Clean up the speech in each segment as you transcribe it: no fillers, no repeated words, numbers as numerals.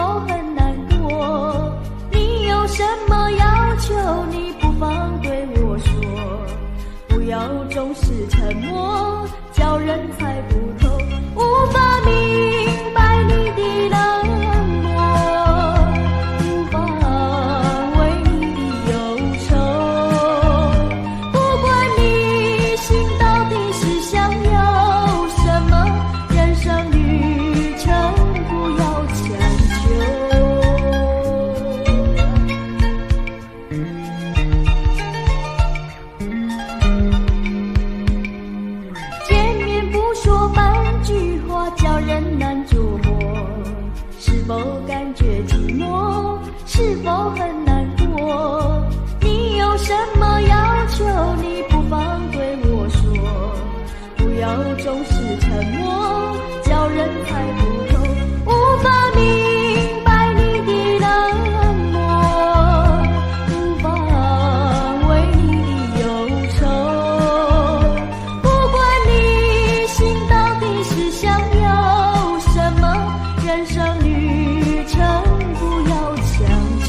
否很難過？你有什麼要求，你不妨對我說，不要總是沉默，叫人猜不透。無法明白你的冷漠，無法為你的憂愁。不管你心到底是想要什麼，人生旅程不要強求。見面不說半句話，叫人難捉摸。是否感覺寂寞？是否很難過？你有什麼要求，你不妨對我說，不要總是沉默，叫人猜不透。無法明白你的冷漠，無法為你的憂愁。不管你心到底是想要什麼，人生旅程不要強求。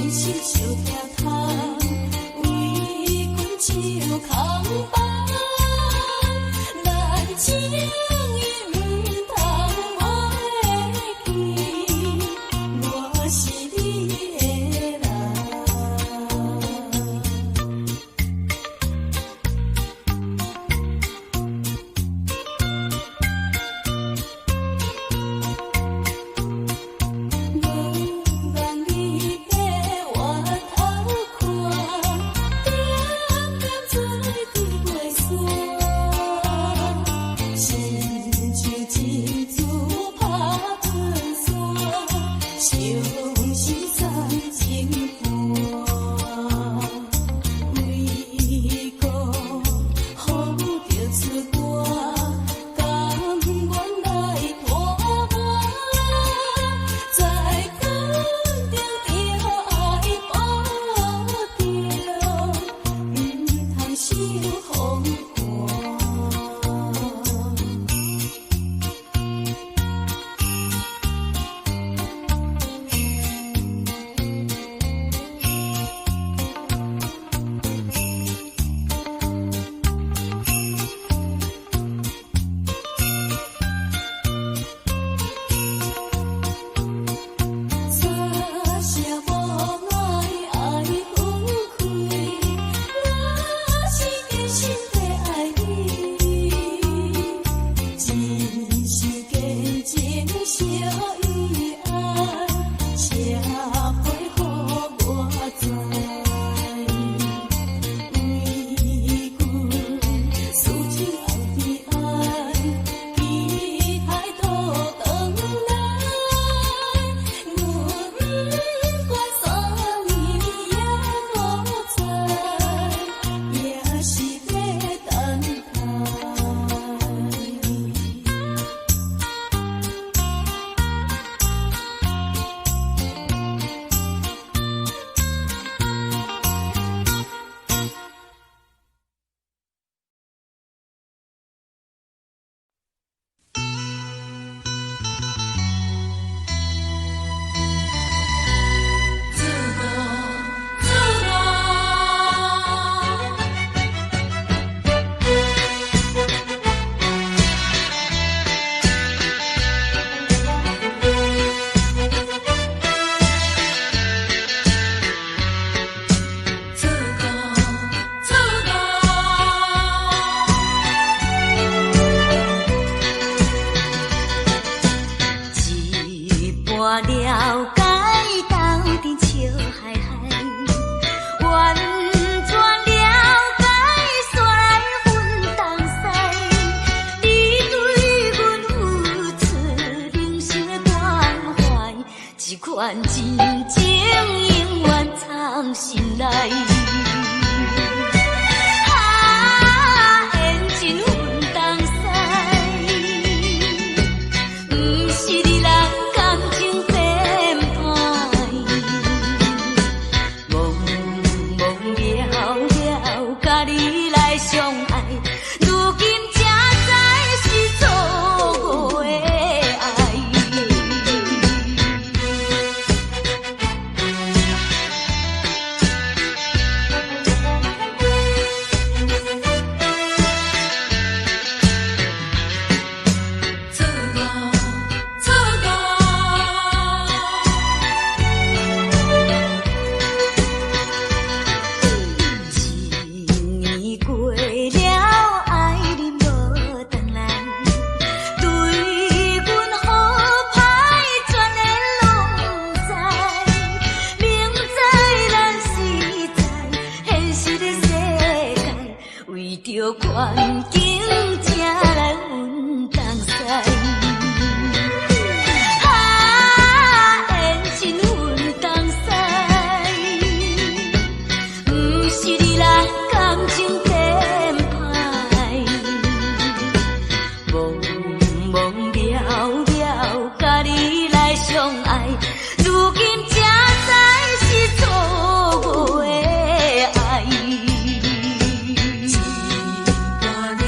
心相疼痛，為阮手空放，咱情義毋通袂記，我是你的人。阮望你爬越頭看，點點水滴袂散，親像珍珠拍噴山，相思送情伴。為故風著出歌，甘願來拖磨，在困中著愛保著，毋通受風寒。煞是無愛愛分開，若是真心的愛你，真心堅情相依愛，社會予我知。為阮思情愛悲哀，期待倒轉來，阮不管三年也無在，也是欲等待。出國，出國。出國，出國。一半了解，鬥陣笑嘻嘻，完全了解，煞來分東西。你對阮付出人生的關懷，這款真情永遠藏心內。啊，緣盡分東西。毋是你人感情變歹，茫茫渺渺，佮你來相愛，如今才知是錯誤的愛。出國，出國。一年過了，愛你無轉來，對阮好歹全然攏毋知。明知咱是在現實的世界，為著環境才來分東西。啊，緣盡分東西。毋是你人感情變歹，茫茫渺渺，佮你來相愛，如今才知是錯誤的愛。一半了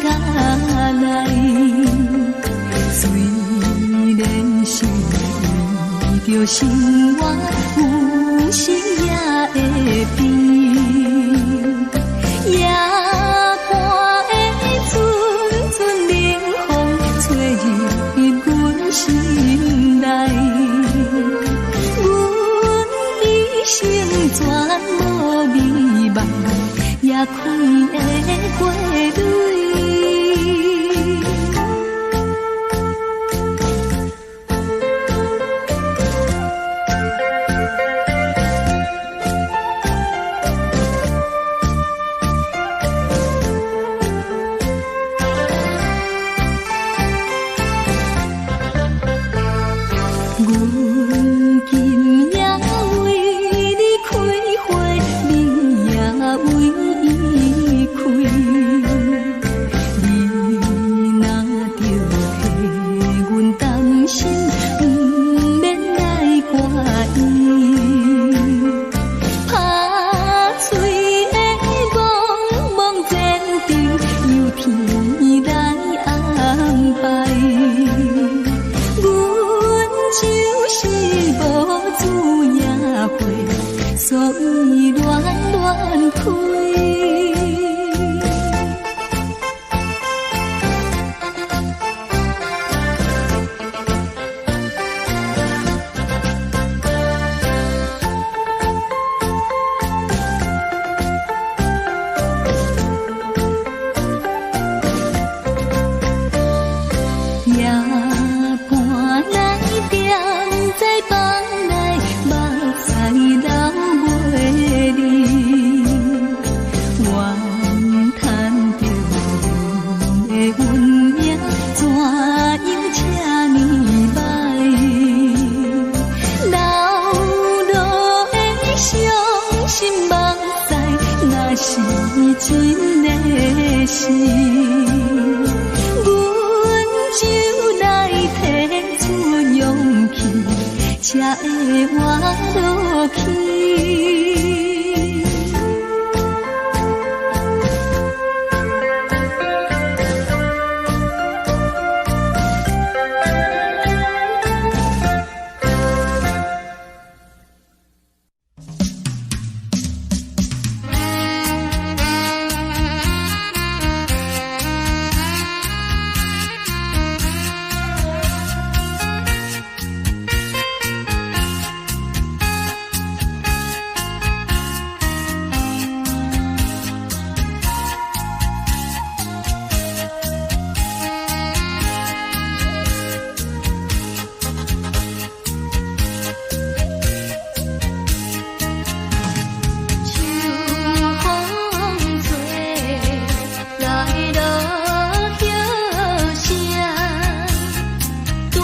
甲來。雖然是為著生活，有時也會變。夜半的陣陣冷風吹入阮心內，阮一生全無美夢，也開的花蕊。阮今夜為你開花，你也為伊開。你若著替阮擔心，毋免來掛意。拍碎的茫茫前程，由天來安排。阮就是無主野花，所以亂亂開。夜半來踮在房內，目屎流袂離，怨嘆著阮的運命怎樣這呢歹，流落的傷心目屎，若是真的是。阮就來提出勇氣，才會活落去。秋風吹來落葉聲，大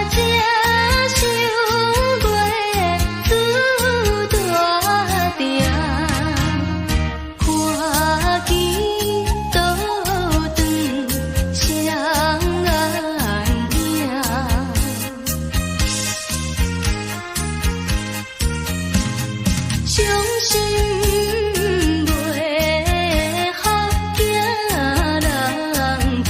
車收月出大埕，看見倒轉雙眼影。傷心袂好，驚人疼。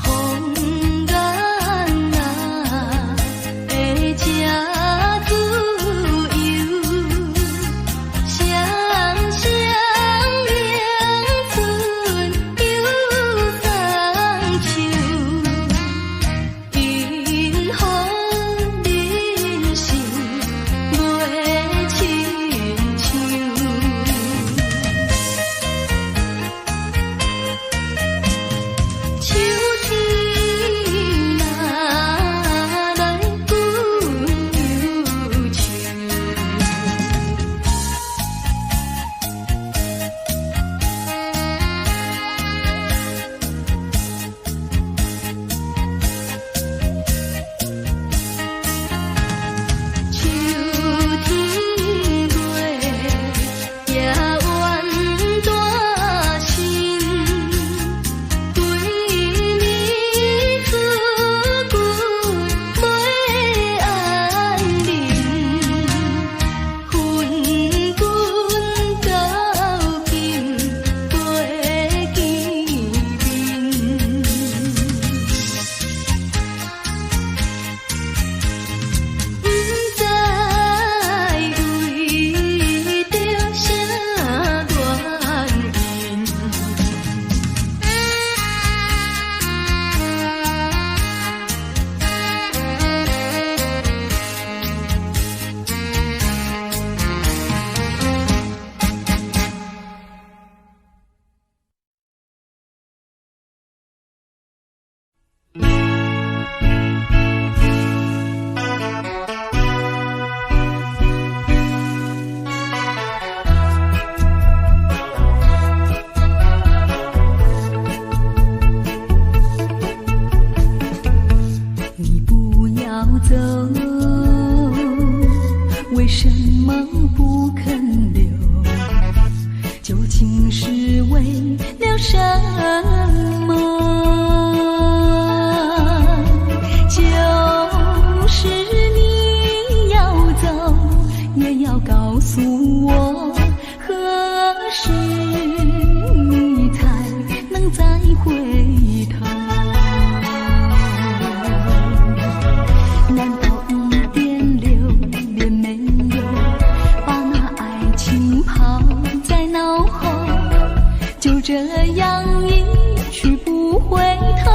風眼啊，會這自由，雙雙你什麼？就是你要走，也要告訴我，何時你才能再回頭？難道一點留戀沒有？把那愛情拋在腦後，就這樣一去不回頭。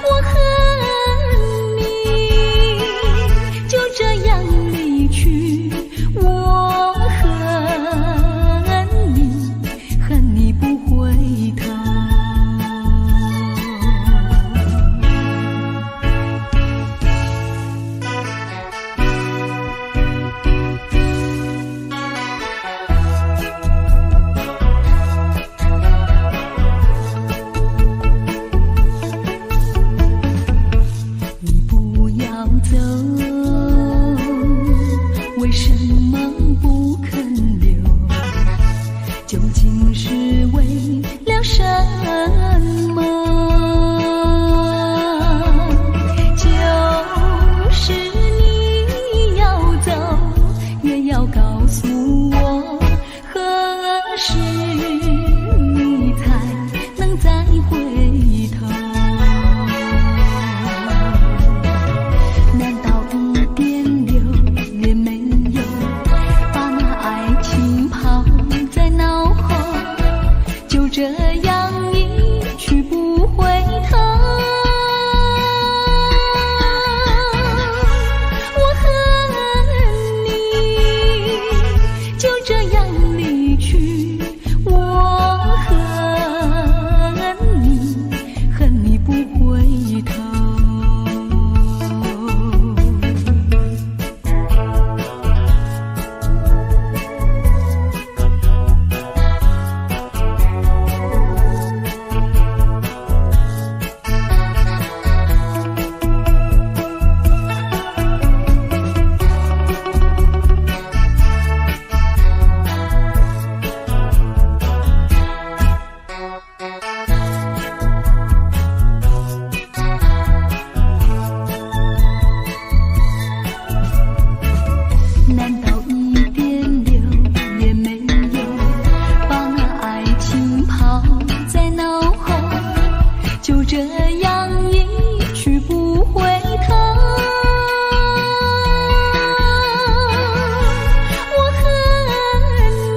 我恨你，就這樣離去。我恨你，恨你不回頭。你不要走，為什麼不肯留？究竟是為了什麼？就是你要走，也要告訴我，何時你才能再回頭？難道一點留戀沒有？把那愛情拋在腦後，就這樣一去不回頭。我恨你，就這樣離去。我恨你，恨你不回頭。難道一點留戀沒有？把那愛情拋在腦後，就這樣一去不回頭。我恨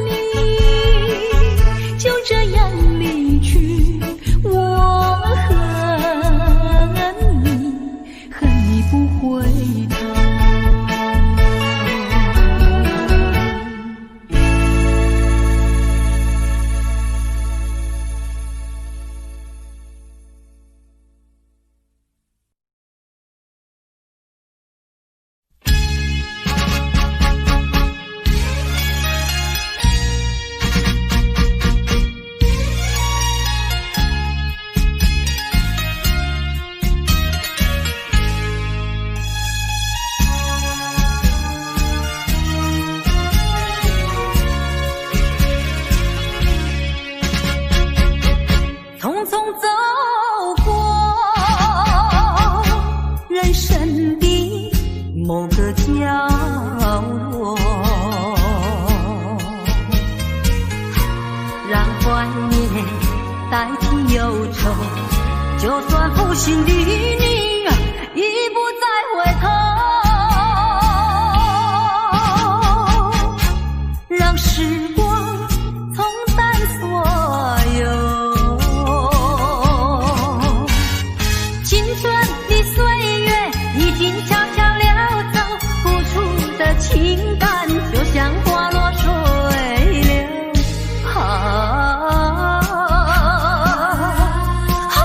你，就這樣離去。我恨你，恨你不回頭。匆匆走過人生的某個角落，讓懷念代替憂愁，就算負心的你已不再回頭，讓時光沖淡所有。青春的歲月已經悄悄溜走，付出的情感就像花落水流。啊啊！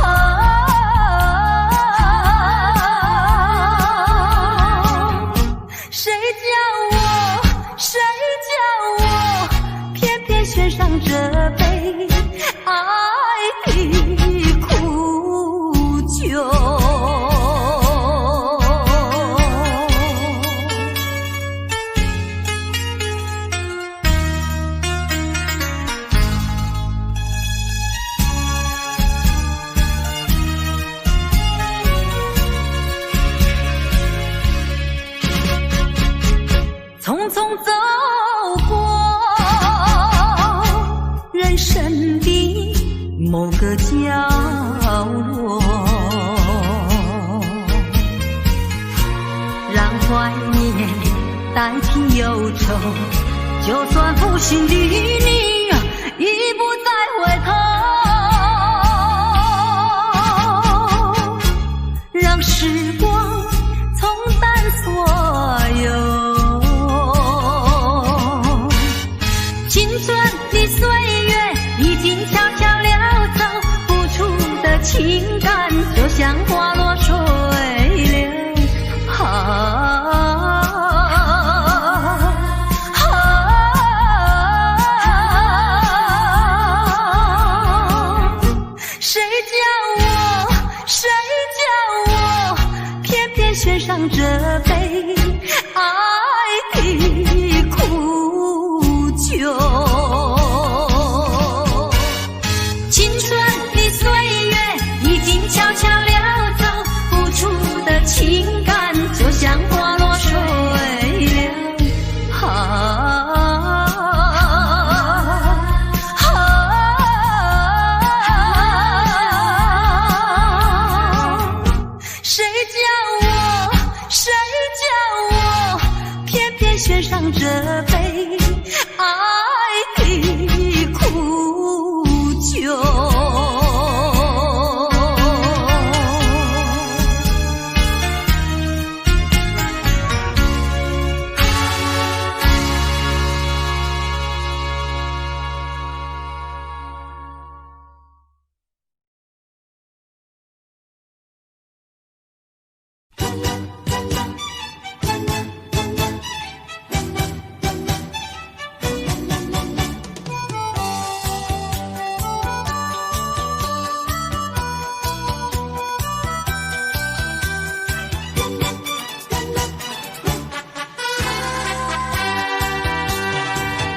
誰叫我，誰叫我，偏偏選上這杯愛的苦酒。匆匆走過人生的某個角落，讓懷念代替憂愁，就算負心的你已不再回頭，讓時光沖淡所有。青春的歲月已經悄悄溜走，付出的情感就像花落水流。啊啊！誰叫我，誰叫我，偏偏選上這杯愛的苦酒。青春的歲月已經悄悄溜走，付出的情感就像花落水流。啊啊！誰叫我，誰叫我，偏偏選上這杯愛的苦酒。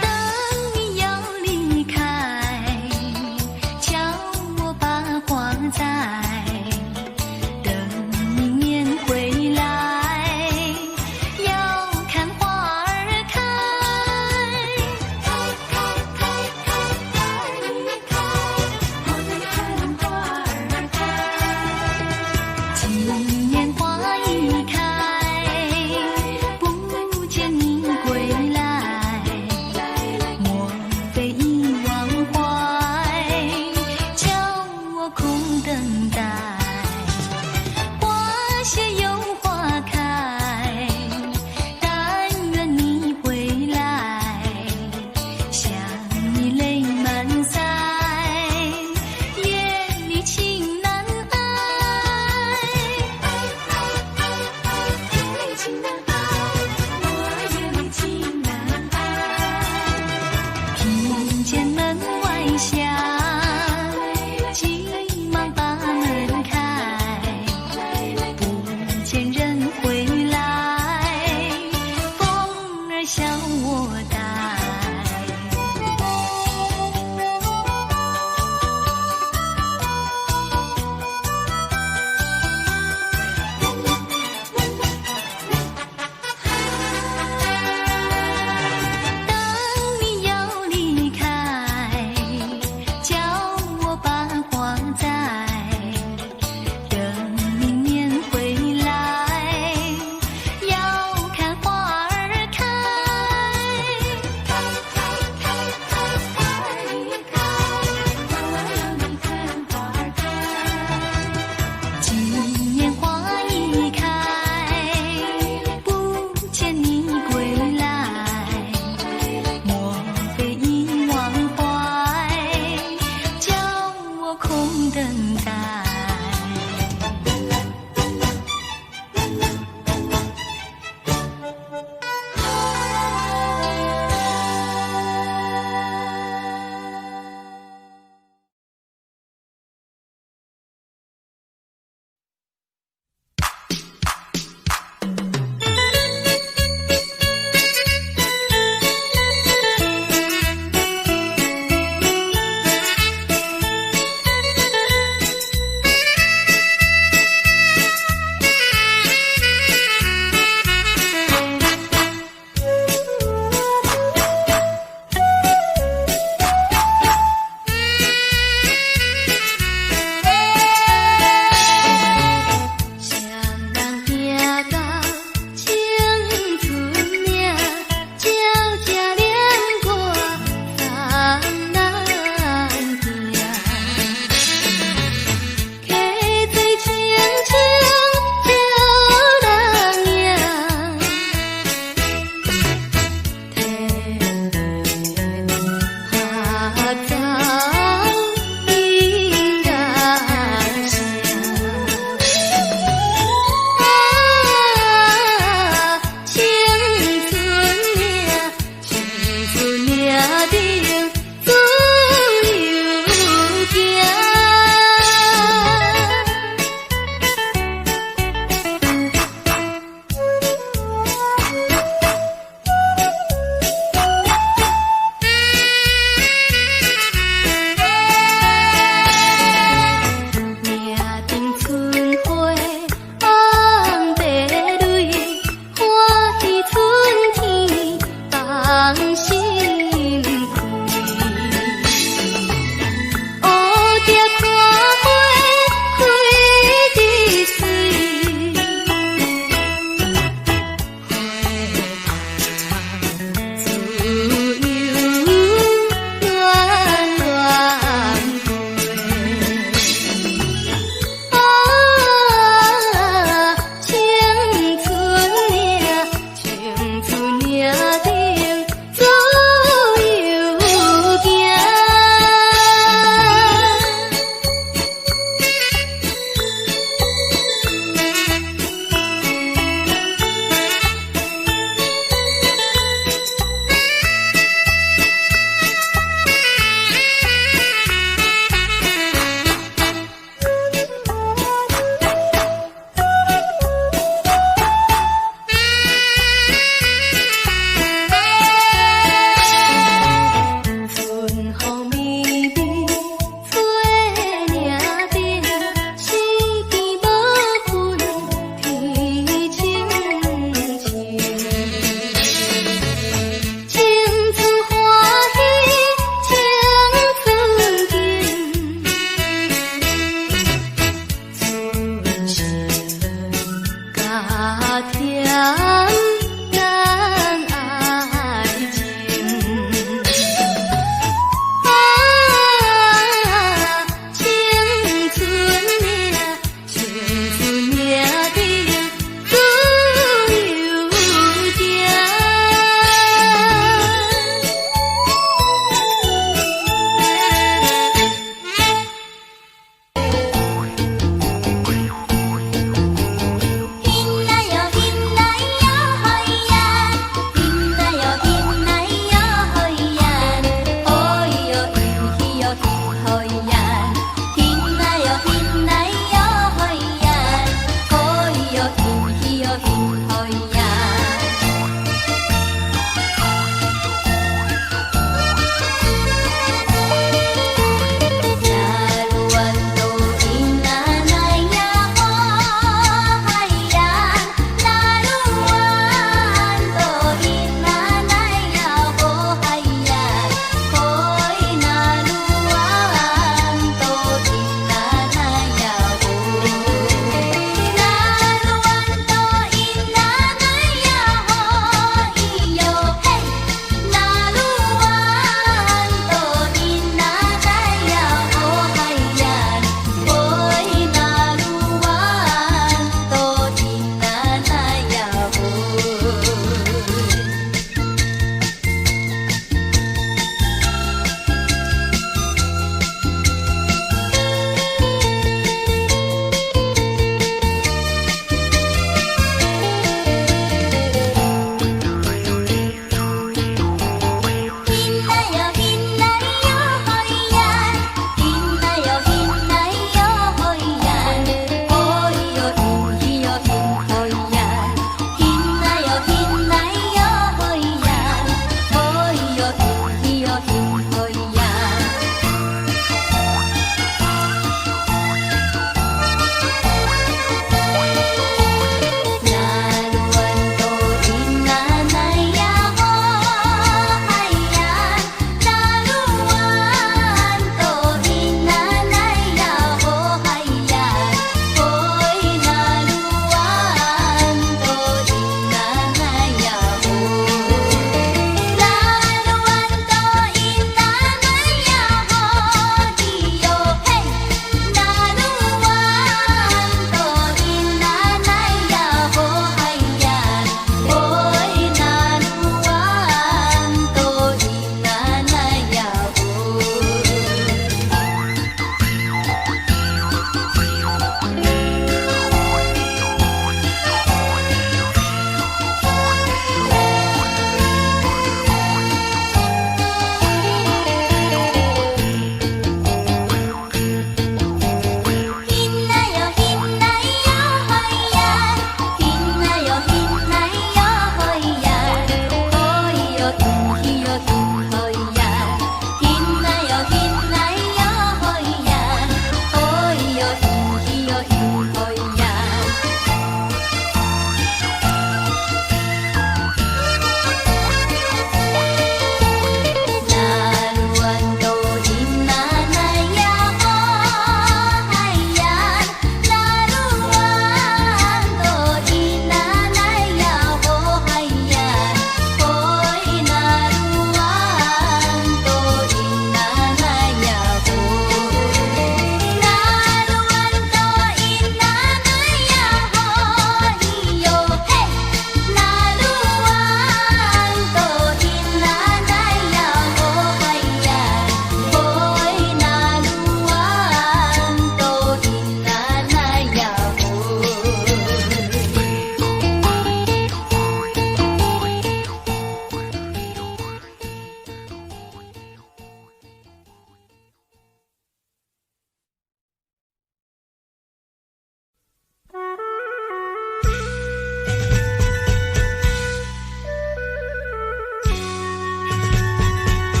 當你要離開，叫我把花栽，等明年回來，要看花兒開。開開開開花兒開，我要看花兒開。今年花已開，不見你歸來，莫非已忘懷，叫我苦等待。花謝又花開，但願你回來，想你淚滿腮，夜裡情難挨。夜裡情難挨，我夜裡情難挨。聽見門外響，急忙把門開，不見人回來，風兒笑我呆。